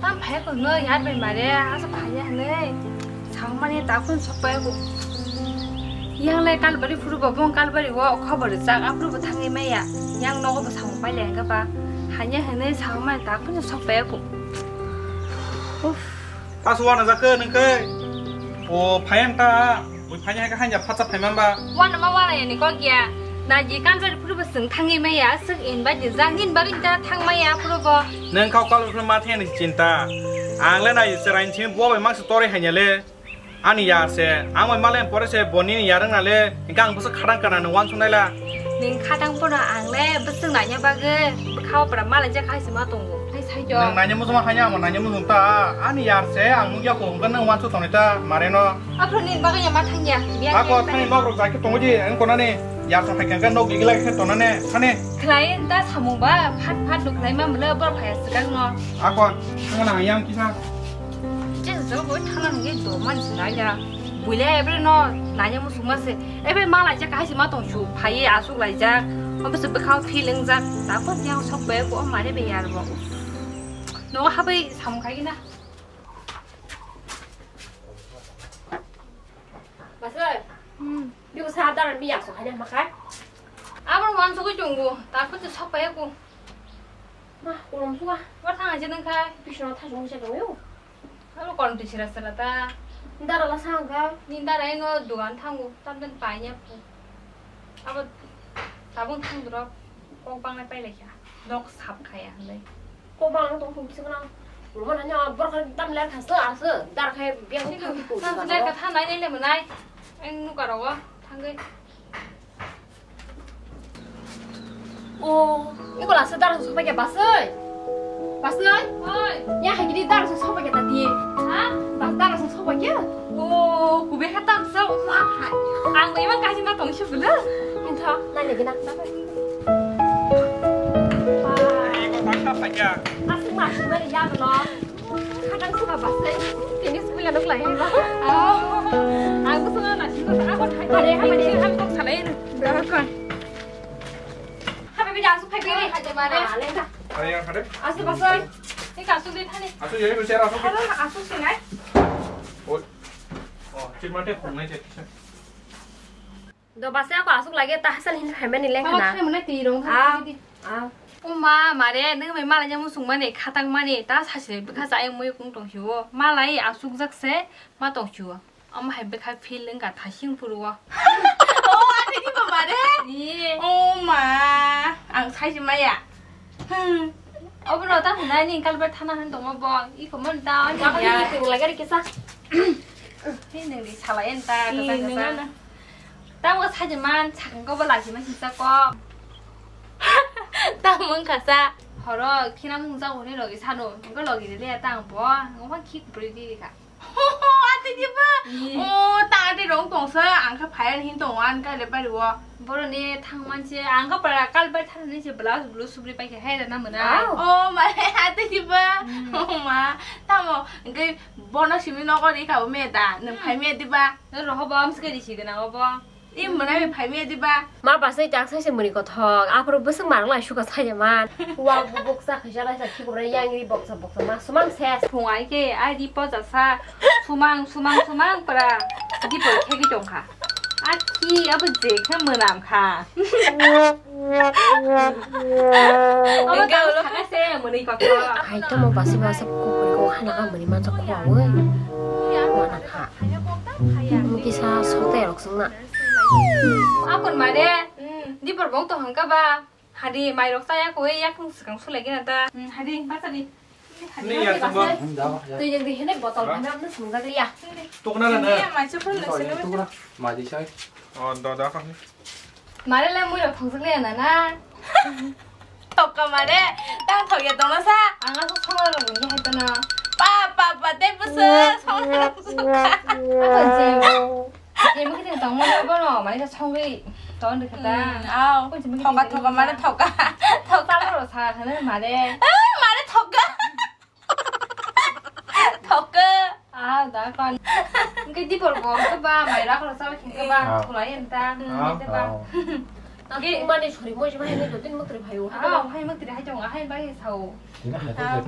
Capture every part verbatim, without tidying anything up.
Ang phai ko no yar bai mare, asa phai ya ne. Sao mani ta kun sok pai ko. Yang le kalbari phuru bo bong kalbari wo khobor jak, aphuru bo thangwi maya. Yang nogo bo sao pai le ga ba. Hanya hene sao mani ta kun sok pai ko. Uff. Asu wana jak nang kai. O phai ang ta. Bui phai hai ka hanya phatsa phai man ba. Wana ma wana ya ni kok ya. Na ji kanjari phuru bo sing thangwi maya, sik in ba ji jang hin ba rin ta thang maya phuru bo. Nang kau kalu phuru ma thang ni chinta. Ang le na ji serai chin bo bai mang se tori hanya le. Ani yar se, ang bai malen pore se boni ni yarang na le, hingke ang bwswk khatang kana nung wansuk nai la. Ning khatang pono ang le bwswk naina bagwi bwkha o pura malai jak hai se ma tongo. Hai sai jo. Nung naina muchung ma hanya, amo naina muchung ta, ani yar se, ang nukya ko hingke nung wansuk tongnai ta, mare no. Aphuru ni bagwi ya ma thangya. Ako thani nok rok jai khe tongo di, ang konani yar sa phai khe nok gigi lai khe tonane, thani. Khlai ta samung ba, phat phat no khlai ma mle bor phai swkang no. Ako thangna ang yang kisa. Jeng jeng bo thana nge do man sinai ya. Buile ebre no nanya musuk ma se. Ebre ma lai jak hai se ma tong su phai asuk lai jak. Obo se bwkha o feeling jak. Ta ko yang sok be ko mare be yar bo. No ha bai sam khai na. Basai. Hmm. Biko sa dar mi yang sok hai ma khai. Abo man sok ko chungu. Ta ko sok pai ko. Ma, kolom suka. Wa thang aja nang khai. Bisno thajong se dong yo. Abo kon ti sira sira ta. Dara la sang ga. Ni dara ino dugan thangu. Tam den pai nya pu. Abo tabung thang duro. Kok bang lai pai lai kha. Nok sap khaya lai. Kok bang tong thung kisa nang. Roman hanya bor kha tam ler khas to asu. Dar khai biang thang tu. Tam ler ka tha nai nai le manai. Ang nuka rogo thang gai. O, iko lasa darang sok paikya basai. Basai? Oi. Ya hagiri darang sok paikya tati. Ha? Bas darang sok paikya. O, kube khatam sa uma hai. Ang bai mang kasi ma tong shu bulu. Intha, nai lagi nak. Iko bangka paikya. Asik mas mari ya no. Kadang suka basai. Ini sekolah nuk lain ba. Oh. Aku suka nasi kok aku hai. Ada apa ni? Aku kok salain. Dakon. Hape bida asuk phai bere. Haje mare. Are yang kade? Asuk basai. Ni kasuk de thani. Asuk jadi bicara asuk. Aro asuk sinai. Oh. Oh, cik mate khong nai cik. Do basai ako asuk lage ta hasan hin phaimani leng khana. Khai mane ti rong. Ah. Ah. O ma mare nang mai mala nyamu sung mane khatang mane ta sasi bwkha sa ayang mui kung tong hiwo. Malai asuk jak se ma tong hiwo. Omo hai bwkha feel wngkha thasing phuru o. O, ani di mama re? Ni. O ma, ang sai se maya. Hmm. Obo no ta hwnai ni kalbar thana han tongo bo. Iko mon ta ani ya. Ni tung lagari kisa. Ni nang di salai en ta kasa kasa. Tamo sai se man sakang ko bo lasi ma sisa ko. Tamo wngkha sa. Horo khina mung jago ni logi sano. Ko logi de le ta ang bo. Ngo ma khik bri di ka. Ate di ba? Ye. O, ta ate rong tong sa, ang kha phai ani hin tongo, ani kai le bari o. Boro ni thang man se, ang kha para kal bai thang ni se blouse blue subri pai khe hai rana mona. Wow. O, ma, ate di ba? Hmm. O ma, tamo, engke bono simi nogo ri ka bo me da, nang phai me di ba? Nang roho bo am se kai di si gana o bo. I mwnai bai phai maya diba? Ma basai tak sai se muni kothok. Aphuru bwswk marwk lai suka sai man. Wa bubuk sa khaisa lai sa khikura yang ri boksa boksa ma sumang ses. Phung ai ke ai di poja sa. Sumang sumang sumang pra. Di poi khegi tong kha. A khi abo je khe mwnam kha. Abo ta saka se muni kothok. Hai to mo basai basai kukuri ko khana ka muni mansa khwa oi. Wana kha. Mukisa sote rok sungna. Akon mare, dipor bong to hangka ba. Hadi mai rok saya ko ya kung sikang sulai gina ta. Hadi basa di. Ni ya tungba. Tui yang di hene botol phana amna sungja liya. Tokna na na. Ni ya mai chapul na sini. Tokna. Ma di sai. Oh, da da kha. Mare le mui rok thongjak liya na na. Thokka mare, tang thokya tongna sa. Ang aswk songwrok rwngya hai tongna. Pa, pa, pa, tei bwswk songwrok rwngkha. Ako je, je mukhe tongma bono, mane songwi ton rwkha ta. Aw, thoka, thoka, mane thoka. Thoka. Mare thoka. Thoka. Ah, da kon. Engke dipor bo ke ba, mai rak ro sa king ke ba, kulai enta, ke ba. Age mani sori moi jima hai ni dodin mukri phayo. Ah, hai mukri hai jong hai bai sao.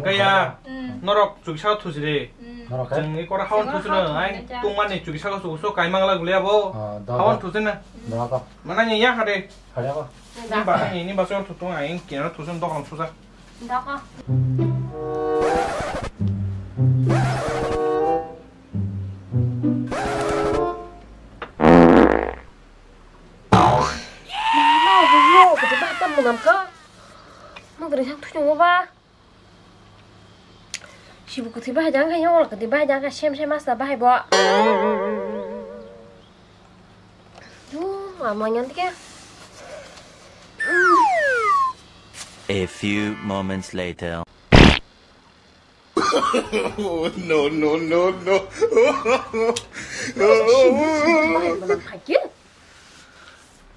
Gaya, hmm, norok chuksa thusi de. Hmm. Norok hai? Jeng ni kora hawan thusi no, ai tung mani chuksa ko so kai mangla gule abo. Ah, da, hawan da. Thusi na. Da ko. Mana ni ya hade. Hade ko. Da. Ni ba ni ni ba so thu tung ai kina thusi dokan thusa. Da ko. Mama, bro, kati ba tam munam ka? Mang dari sang tuh nyoba ba. Sibu kati ba jang ka nyoba kati ba jang ka sem sem masa ba hai bo. Duh, ama nyan tiga. A few moments later. No, no, no, no.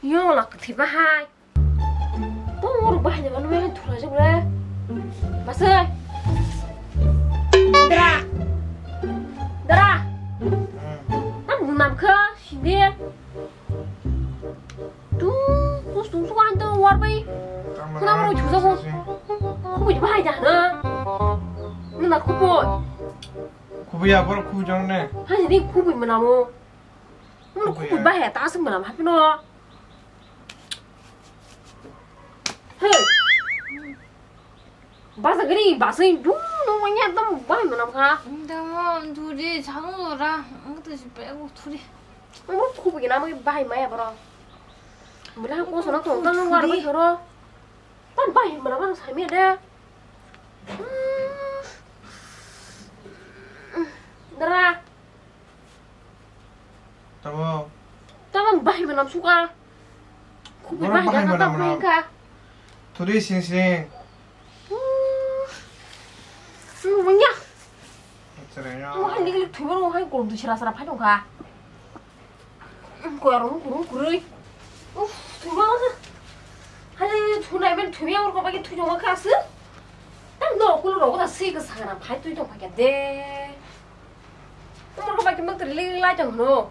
Yo, la kati ba hai. Tong oro bahai de manu yang thura jok le. Masai. Dara. Dara. Tam nam kha sinde. Tu kus tung suka anto war bai. Kuna maro chuja ko. Kubu bahai da na. Nuna kubu. Kubu ya bor kubu jong ne. Hai ni kubu manamo. Nuna kubu bahai ta sing manam hapino. Hey. Basa gari, basa dum no manya dum bai manam kha. Damo duri chang lo ra, ang tu si pe ko thuri. Mo khu bi na mo bai maya bro. Mula ko so na to tang war bai ro. Tan bai manam ang sai me de. Dara. Tamo. Tamo bahai manam suka. Kubui bahai manam ka. Turi sing sing. Hmm. Hmm, munya. Mo han diklik thumero han kolom tu sira sira phai dong kha. Ko aro kurung kurui. Uf, thumero. Hale thunai men thumero ko bagi thujong kha su. Tam no kulo ro ko ta si ka sangana phai tui dong kha de. Umur ko baki mak teri lai tong no.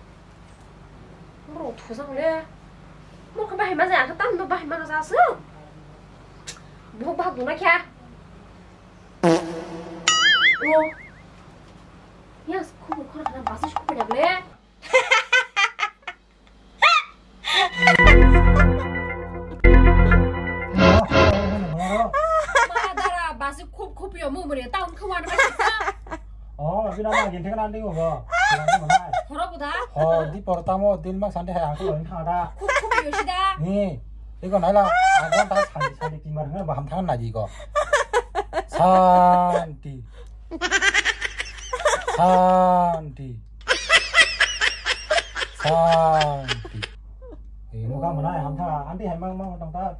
Umur ko thusa le. Umur ko bahai ma ja ka tam no bahai ma ja su. Bu ba bu na kya. O. Yes, khubur khora kana basa khubur ya le. Madara basi khup khup yo mu mure taun khawan ba. Oh, bina ma gin thekna ding go. Horo buda. Ho, di por tamo din mak sande hai aku ini ada. Khup khup yo sida. Ni, iko naila, aku tak sandi sandi timar ngan baham tangan lagi ko. Santi. Santi. Santi. Eh, muka mana ya, hamtha, anti hai mang mang tong ta.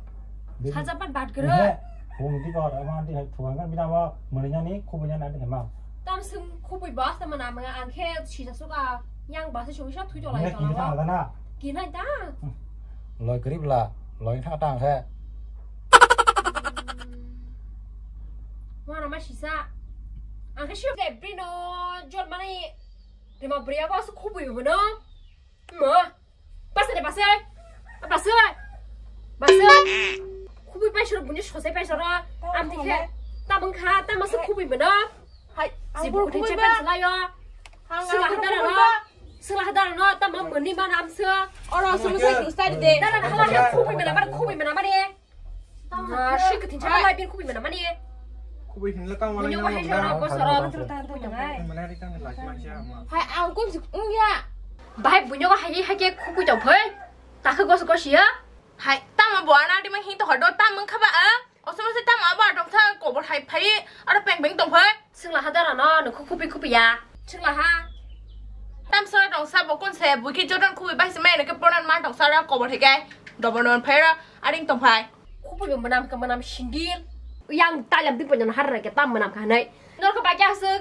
Saja pat bat gere. Hung di kor, ama anti hai thuang kan bina wa, meninya ni, khubui nya anti hai mang. Tam sung khubui bas ta mana manga angkhe sisa suka yang bas sung sisa thui jola jola. Kini ta na. Kini ta. Loi grip la, loi tha ta angkhe. Wana ma sisa. Angkhe sio de brino jol mani. Rima bria ba su khubui bo no. Ma. Basa de basa. Basa. Basa. Khubui pai soro bunyi sosai pai soro. Am tikhe. Tabang kha, tama su khubui bo no. Hai. Sibu kuthi chepen selayo. Sila hadara no. Sila hadara no, tama mani mana am su. Oro su sai de. Dara hala khubui mana mana khubui mana mana. Sui kwthwin sama lai bini khubui mana mani. Khubui hinla tang wala. Nyo hai sara ko sara. Mana ri tang lai ma sia ma. Hai ang kun sik ung ya. Bahai bunyo hai hai ke khubui tong phai. Takhe gos gos ya. Hai tama bo ana di ma hin to hodo tam mang khaba a. Osoma se tama ba dong sa kobor hai phai. Aro peng peng tong phai. Singla ha dara no, no khu khupi khupi ya. Singla ha. Tam sora dong sa bo kun se, bui khe Jordan khupi bai se mai no khe ponan ma dong sa ra kobor he kai. Dobo non phai ra, aring tong phai. Khupi bo manam ka manam sindil. Yang talam bi ponjon har ra ke tam manam ka nai. Nor ka ba kya se,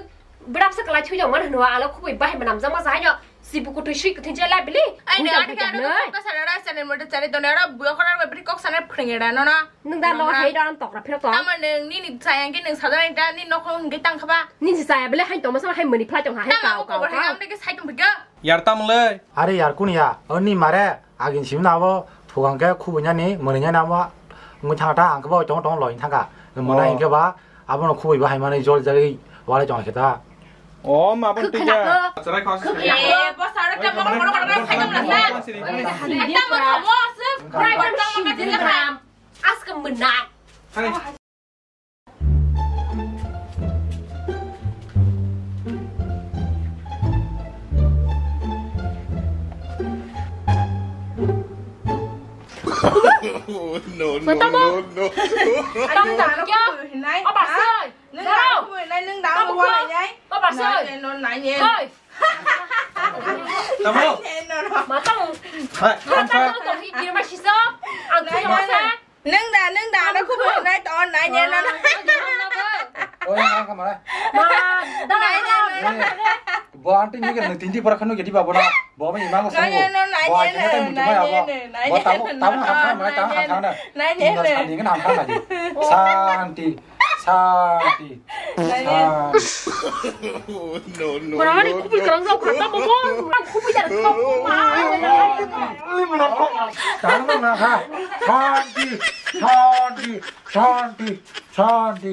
berap se kala chui jong man no, ala khupi bai manam jama sa yo. Sibu kutu sui kutu jela bili. Ai ne, adi ka adi ka sa ra sa ne mo de chari don ra, bui ko ra bri kok sa ne phring ra no na. Nung da no hai da an tok ra phir to. Tamo nung nini sayang ke nung sadar ta ni nok hong ke tang khaba. Nini saya bele hai to masa hai mani phla tong ha hai kau kau. Tamo ko hai am de ke sai tong biga. Yar tam le. Are yar kun ya, ani mare agin sim na bo. Phukang khe khubui nani, mwnwi nani amo wngwi thangkha ta, ang khe bo tong tong loi thangkha. Mwnai Oh. hwnkhe ba, abono khubui bo hai manwi jol jagwi walai tong khe ta. Oh, ma bon Khwkhwna tija. Khwkhwna. Eh, bo saro ta bo bo bo bo bo bo. Tamo tamo se, private tamo ma tija kha. Ask mwnai. Hai. No, no, no, no. Nang dang kya? Hinai. Apa soi? Nang dang ko hinai, nang dang ko hinai. Apa soi? Nai ne, no nai ne. Hoi. Tamo. Nai ne, no, no. Matang. Hai, Matang tamo. To hi kira masih so. Ang tu masa. Nang da, nang da, na kubu nai to nai ne na. Oi, nang ka mara. Ma, da nai ne. Bo anti ni ke nang tindi para khanu ke di ba bona. Bo ma imang so. Nai ne, nai ne, nai ne, nai ne, nai ne. Bo tamo, tamo ham ham nai, tamo ham ham na. Nai ne. Tamo ham ham na. Santi, santi. Santi. Mana mana kupi kerang jauh kata bobo. Kupi jar kau. Tanggung na ha. Shanti, shanti, shanti, shanti.